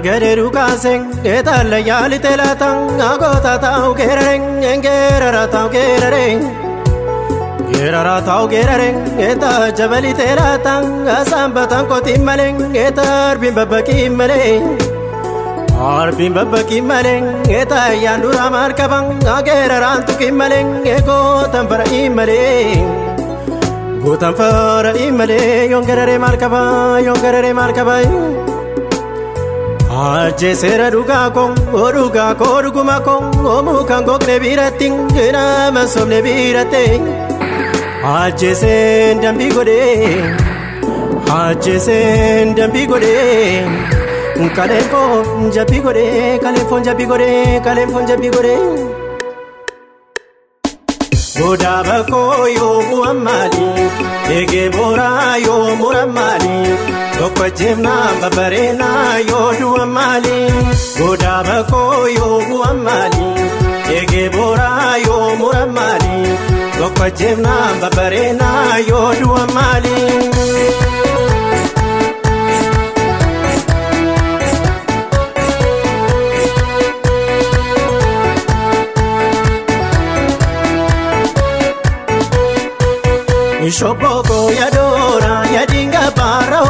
Angereru kaaseen eetala yaali teelatan agoota ta'u geerareen geerara ta'u geerareen geerara ta'u geerareen eeta jabali teelatan asambatan kotiin malee eeta arbiin babbaqiin malee arbiin babbaqiin malee eeta yaandura maal qaban geeraraan tuqiin malee gootan fara'iin malee gootan fara'iin malee yoon geeraree maal qaba yoon geeraree maal qaba. Ajjeeseera dhugaa koo dhugaa koo dhuguma koo mukaan gogne biratti nama sobne biratti ajjeeseen dambii godhee ajjeeseen dambii godhee kaleen foon jabbii godhee kaleen foon jabbii godhee kaleen foon jabbii godhee. Godaa bakoo yoo bu'an maali eegee booraa yoo muran maali. Tokko jimnaa babbareedaa yoo du'an maali? Godaa bakoo yoo bu'an maali? Eegee booraa yoo muran maali? Tokko jimnaa babbareedaa yoo du'an maali? Shobooko yadoora yadinga baara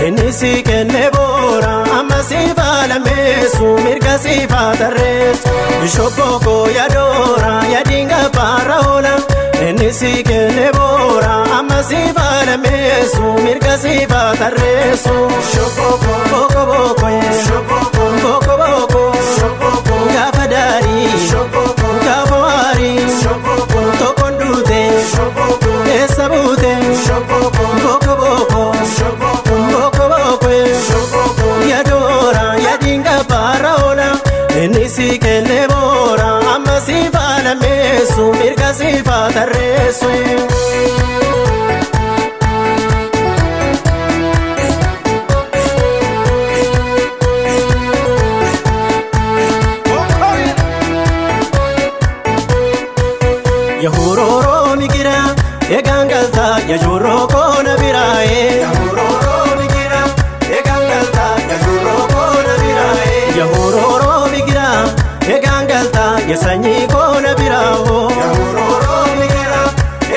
inni si kenne boora amma si faalameessu mirga si faatarreessu. Shobooko yadoora yadinga baara inni si kenne boora amma si faalameessu mirga si faatarreessu. Shobooko boko boko shobooko boko boko shobooko gaafa daarii shobooko gaafa waarii shobooko tokkoon duute shobooko. Sabute shoboko boko boko shoboko boko boko shoboko yadora yadinga paraola inni si kenne bora amma si faalameessu mirga si faatarreessu. Yahuroro migira egangalta yajuro kona birae yahuroro migira egangalta yajuro kona birae yahuroro migira egangalta yasanyi kona birao yahuroro migira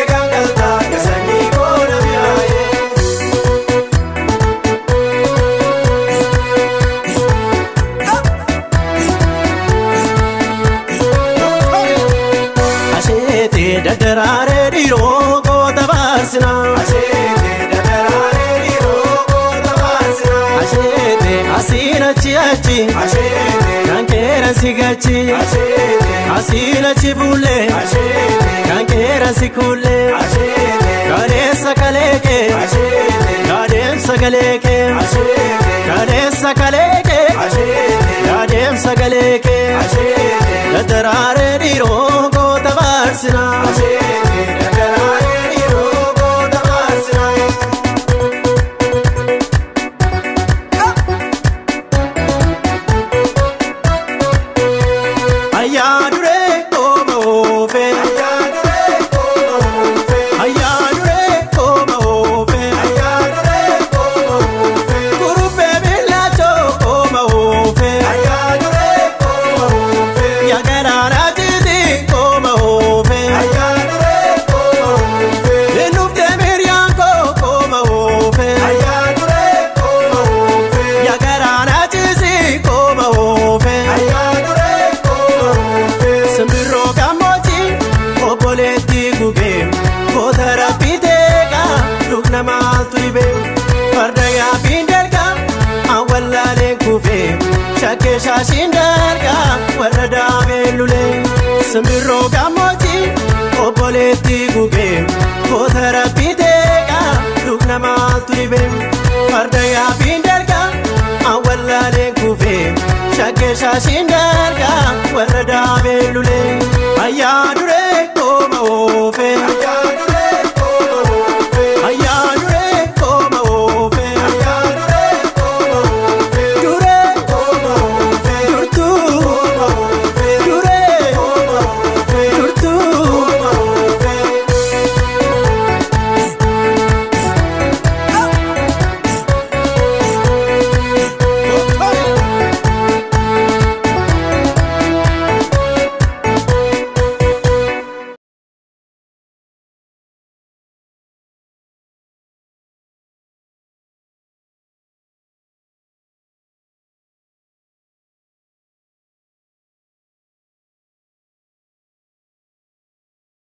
egangalta yasanyi kona birae. Ashete dadarare diro Ashete asina chiachi ashete kankera sigachi ashete asina chibule ashete kankera sikule ashete karesa kaleke ashete kadem sagaleke ashete karesa kaleke ashete kadem sagaleke ashete dadarare diro gota varsina ashete dadarare diro gota varsina. Shaashiin dargaa warra daabee lulee simbirroo gammoojjii obboleetti gugee goota rabbii teeqaa dhugna maaltu dhibee farda yaabbiin dargaa awwallaaleen kufee shakkee shaashiin dargaa warra daabee lulee ayyaa duree kooma oofee.